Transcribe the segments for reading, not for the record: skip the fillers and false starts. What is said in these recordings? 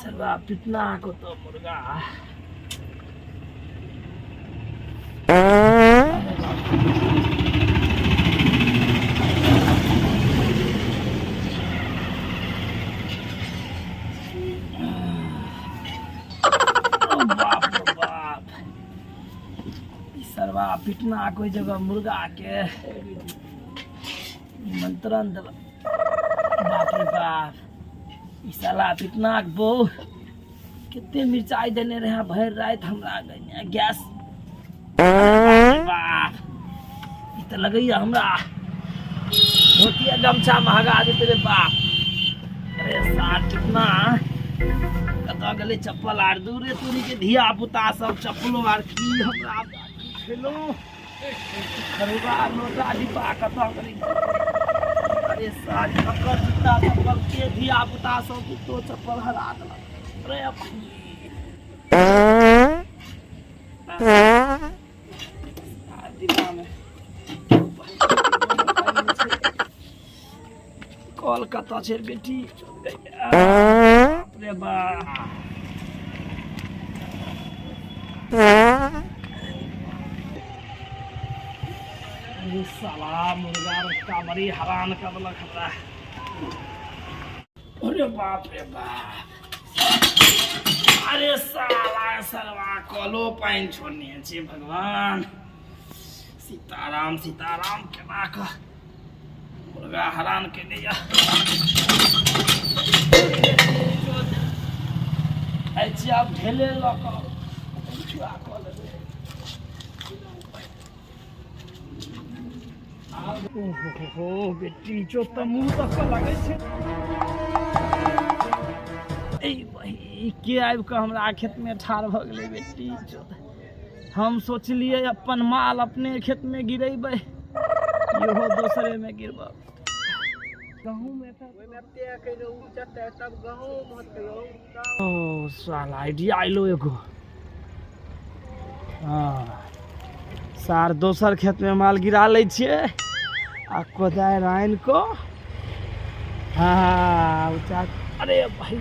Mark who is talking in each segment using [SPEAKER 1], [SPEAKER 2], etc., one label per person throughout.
[SPEAKER 1] सरवा पिटना को तो मुर्गा बाप रे बाप ई सरवा पिटना कोई जगह मुर्गा के निमंत्रण देलक बाप रे बाप ई साला पिटनाक बहू कते मिरचाइ देने रहे भरि राति हमरा गइने गैस बाप ई तऽ लगैया हमरा धोतिया गमछा महगा देते रे बाप अरे सार कितना कतऽ गेलै चप्पल आर दूरे तूरी के धिया पुता सब चप्पलो आर की हमरा खेलो खरुबा लोटा डिब्बा कतऽ गेलै अरे सार ककर जूता चप्पल के धिया पुता सब जूतो चप्पल हरा देलक अरे कल कतऽ छै बेटी बाप रे बाप अरे साला मुर्गा रत्ता बड़ी हरान कर देलक हमरा अरे बाप रे बाप अरे साला सरवा कलो पानि छोड़ने छै भगवान सीताराम सीताराम केना कऽ मुर्गा हरान केने यऽ आइ छी आब ढेले लऽ कऽ छुआ कऽ लेबै ओहो बेटी चो तऽ मुँह तक कऽ लगै छै ए बही के आबि कऽ हमरा खेतमे ठाढ़ भऽ गेलै बेटी चो हम सोचलियै अपन माल अपने खेतमे गिरेबै इहो दोसरेमे गिरबऽ ओ साला आइडिया आइलो एगो हँ सार दोसर खेतमे माल गिरा लै छियै आ कोदारि आनि कऽ हँ ऊँचा अरे भाई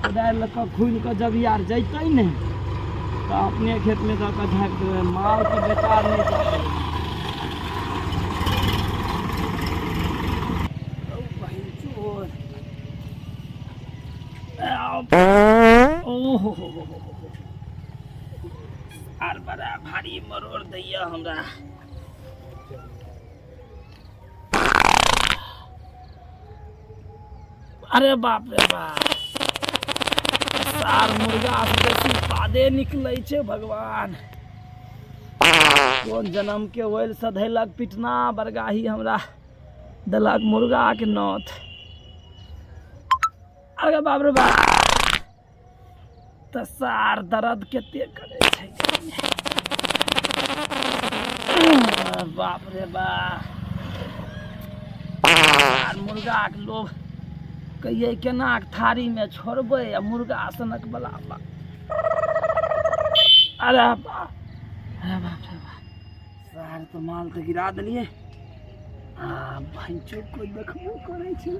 [SPEAKER 1] कोदारि लऽ कऽ खुनि कऽ जब यार जैतै ने तऽ अपने खेतमे दऽ कऽ झाँपि देबै माल तऽ बेकार नहि जाय ओहो आर बड़ा भारी मरोड़ दैया हमरा अरे बाप रे बाप सार मुर्गा से बेसी पादे निकलै छै भगवान कोन जन्म के ओइल सधेलक पिटना बरगाही हमरा देलक मुर्गा के नोत अरे बाप रे बाप तऽ सार दर्द कते करै छै बाप रे बाप आर मुर्गाके लोभ कहियै केना थारीमे छोड़बै आ मुर्गा सनक बला बा अरे बाप अरे बाप रे बाप सार तऽ माल तऽ गिरा देलियै आ भैंचो कोइ देखबो करै छै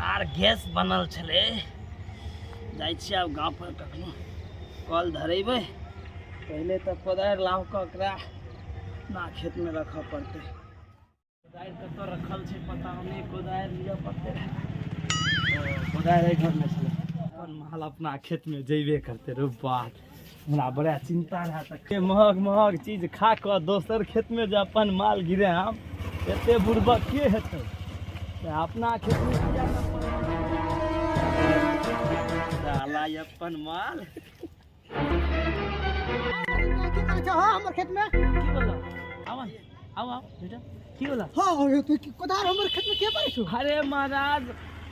[SPEAKER 1] आर गैस बनल छलै जाइ छियै आब गाँव पर कखनो कल धरेबै पहिले तऽ कोदारि लाव कऽ ओकरा अपना खेतमे रखऽ पड़तै कोदारि कतऽ रखल छै पता नहि कोदारि लिअ पड़तै कोदारि एहि घरमे छलै अपन माल अपना खेतमे जैबे करतै रे बाप हमरा बड़ा चिन्ता रहए तऽ महग महग चीज खा कऽ दोसर खेतमे जे अपन माल गिरे हम एते बुड़बक के हेतै तऽ अपना खेतमे किया ने साला अपन माल
[SPEAKER 2] की करै छ हँ हमर खेतमे
[SPEAKER 1] की बोला आवा आव आव बेटा की बोला
[SPEAKER 2] हँ यौ तू कोदार हमर खेतमे के पड़ै छौ
[SPEAKER 1] अरे महाराज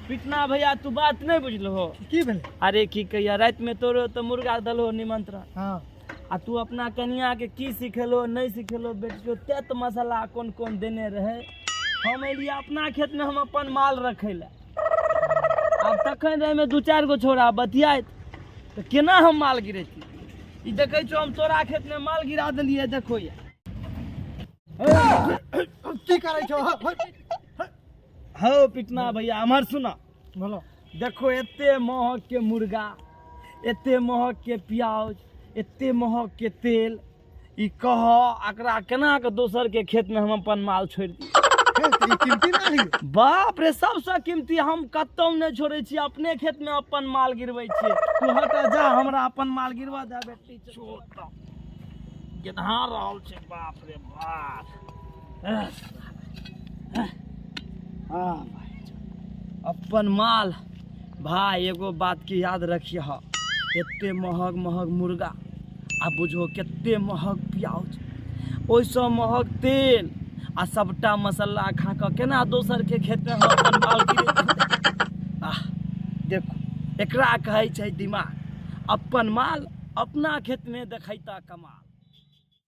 [SPEAKER 1] पिटना भैया तू बात नहीं बुझलो हो
[SPEAKER 2] की भेलै
[SPEAKER 1] अरे की कहिया रात में तोरो तो मुर्गा दलो निमंत्रण
[SPEAKER 2] हँ
[SPEAKER 1] आ तू अपना कनिया के की सिखेलो नहीं सिखेलो बेटियो तेत मसाला कोन कोन देने रहे हम एलियै अपना खेतमे हम अपन माल रखै लए। आब तखन एहिमे 2-4 गो छोड़ा बतियाइत तऽ केना हम माल गिरैती? ई देखै छौ हम तोरा खेतमे माल गिरा देलियै। देखो ये
[SPEAKER 2] की करै छौ?
[SPEAKER 1] हौ पिटना भैया हमर सुना।
[SPEAKER 2] बोलो।
[SPEAKER 1] देखो एते महग के मुर्गा, एते महग के प्याज, एते महग के तेल, ई कह एकरा केना के दोसर के खेत में हम अपन माल छोड़ि दी?
[SPEAKER 2] ई कीमती माल हियो।
[SPEAKER 1] बाप रे, सबसँ कीमती। हम कतौ नहि छोड़ै छी, अपने खेत में अपन माल गिरबै छियै। तू हट जा, हमरा अपन माल गिरवा दे। बेटी छोड़ गेन्हा रहल छै। बाप रे बाप। हाँ भाई, अपन माल। भाई एगो बात के याद रखिए, एते महग महग मुर्गा आ बुझो कते महग प्याज, ओहिसँ महग तेल आ सबटा मसाला खा कऽ केना दोसर के खेत में हम अपन माल गिरेबै? आह देखो, एकरा कहै छै दिमाग। अपन माल अपना खेत में देखैता कमाल।